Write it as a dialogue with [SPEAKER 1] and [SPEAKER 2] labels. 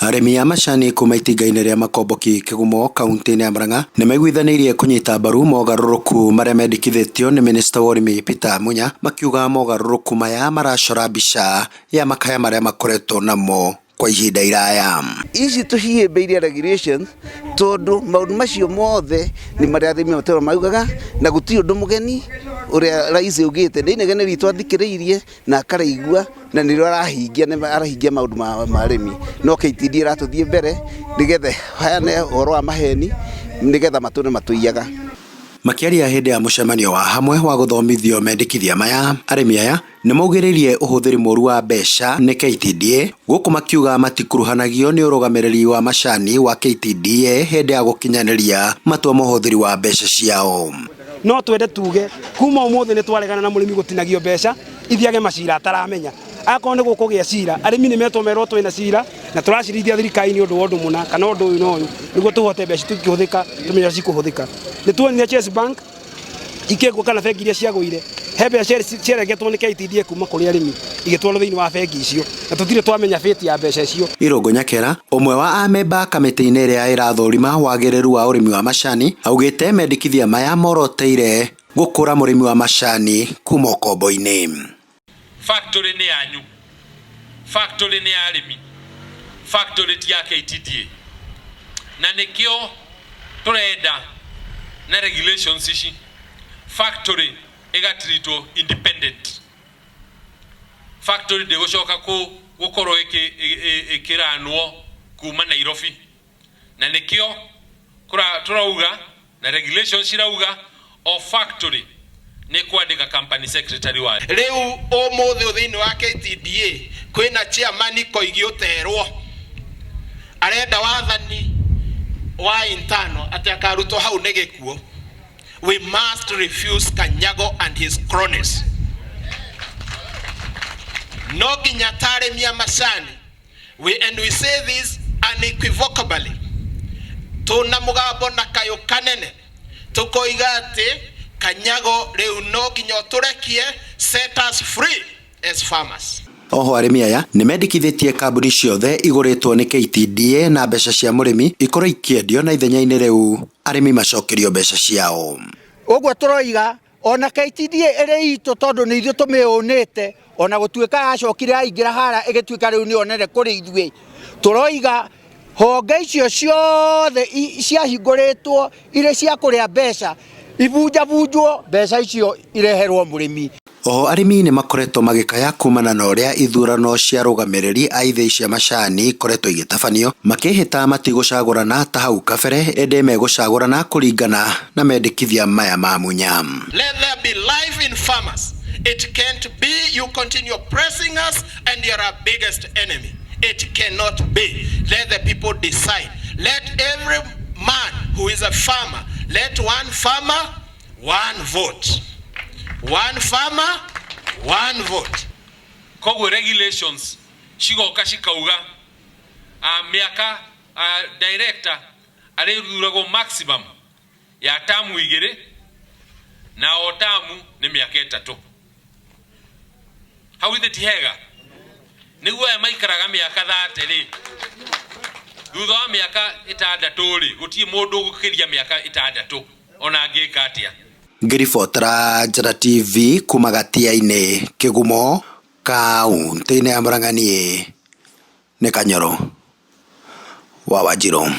[SPEAKER 1] Arĩmi a macani kuma itinga-inĩ rĩa Makomboki Kĩgumo kauntĩ-inĩ ya Murang'a nĩmaiguithanĩirie kũnyita mbaru mogarũrũku marĩa mendekithĩtio nĩ mĩnĩsta wa ũrĩmi Peter Munya, makiuga mogarũrũku maya maracora mbica ya makaya marĩa makoretwo namo kwa ihinda iraya.
[SPEAKER 2] Ici tũcihĩmbĩirie regulations tondũ maũndũ macio mothe nĩ marĩa arĩmi a matũra maugaga na gũtirĩ ũndũ mũgeni ũrĩa rais augĩte. Nĩ inegene ritũ athikĩrĩirie na akaraigua na nĩrĩo arahingia nĩ arahingia maũndũ ma arĩmi. No KTDA ĩratũthiĩ mbere nĩgetha ĩheane ũhoro wa maheni nĩgetha matũre matũiyaga.
[SPEAKER 1] Makĩaria hĩndĩ ya mũcemanio wa hamwe wa gũthomithio mendekithia maya, arĩmi aya nĩmaugĩrĩirie ũhũthĩri mũru wa mbeca nĩ KTDA gũkũ makiuga matikuruhanagio nĩ ũrũgamĩrĩri wa macani wa KTDA hĩndĩ ya gũkinyanĩria matua ma ũhũthĩri wa mbeca ciao.
[SPEAKER 3] No twende tuge kuma ũmũthĩ nĩ twaregana na mũrĩmi gũtinagio mbeca ithiage macira ataramenya. Akorwo nĩ gũkũgĩa cira, arĩmi nĩ metwo merwo twĩna cira na tũracirithia thirikari nĩ ũndũ wa ũndũ mũna kana ũndũ ũyũ na ũyũ nĩguo tũhote mbeca citũ ikĩhũthĩka tũmenye ũrĩa cikũhũthĩka. Nĩ tuonire Chase Bank ikĩgwa kana bengi iria ciagũire he mbeca ciarengetwo nĩ KTDA kuma kũrĩ arĩmi igĩtwarwo thĩinĩ wa bengi icio na tũtirĩ twamenya fate ya mbeca icio.
[SPEAKER 1] Irũngũ Nyakera, ũmwe wa amemba kamĩtĩ-inĩ ĩrĩa ĩrathũrima wagĩrĩru wa ũrĩmi wa macani, augĩte mendekithia maya moroteire gũkũra mũrĩmi wa macani kuma ũkombo-inĩ.
[SPEAKER 4] Factory nĩ yanyu, factory nĩ ya arĩmi, factory ti ya KTDA. Na nĩkĩo tũrenda na regulations ici factory ĩgatreatwo independent. Factory ndĩgũcoka gũkorwo ĩkĩranwo kuma Nairobi. Na nĩkĩo tũrauga na regulations cirauga o factory nĩ kwandĩka company secretary wayo.
[SPEAKER 5] Rĩu ũmũthĩ ũyũ thĩinĩ wa KTDA kwĩna chairman Koigi ũterwo arenda wathani wa internal atĩ akarutwo hau nĩ gĩkuũ. We must refuse Kanyago and his cronies. No nginya ta arĩmi a macani. We, and we say this unequivocally, tuna mugambo na kayo kanene tukoiga ati Kanyago riu no nginya ũtũrekie, set us free as farmers.
[SPEAKER 1] Oho arĩmi aya nĩmendekithĩtie kambuni ciothe igũrĩtwo nĩ KTDA na mbeca cia mũrĩmi ikorwo ikĩendio na ithenya-inĩ rĩu arĩmi macokerio mbeca ciao.
[SPEAKER 6] Ũguo tũroiga ona KTDA ĩrĩ itũ tondũ nĩ ithuĩ tũmĩũnĩte ona gũtuĩka yacokire yaingĩra hara ĩgĩtuĩka rĩu nĩyo nene kũrĩ ithuĩ, tũroiga honge icio ciothe ciahingũrĩtwo irĩ cia kũrĩa mbeca ibunjabunjwo, mbeca icio ireherwo mũrĩmi.
[SPEAKER 1] Oho arĩmi nĩ makoretwo magĩkaya kumana na ũrĩa ithurano cia arũgamĩrĩri a ithĩi cia macani ikoretwo igĩtabanio, makĩhĩta matigũcagũrana ta hau kabere ĩndĩ megũcagũrana kũringana na mendekithia maya ma Munya.
[SPEAKER 5] Let there be life in farmers. It can't be you continue oppressing us and you're our biggest enemy. It cannot be. Let the people decide. Let every man who is a farmer, let one farmer, one vote. One farmer, one vote.
[SPEAKER 4] Koguo regulations cigoka cikauga mĩaka director arĩthuragwo maximum ya tamu igĩrĩ na o tamu nĩ mĩaka ĩtatũ. Hau ithe ti hega? Nĩguo aya maikaraga mĩaka 30 rĩ, thutha wa mĩaka ĩtandatũ rĩ, gũtirĩ mũndũ ũgũkĩria mĩaka ĩtandatũ ona angĩka atĩa.
[SPEAKER 1] Ngĩribotera Njata TV kuma Gatiainĩ, Kĩgumo, kauntĩ-inĩ ya Murang'a niĩ nĩ Kanyoro wa Wanjirũ.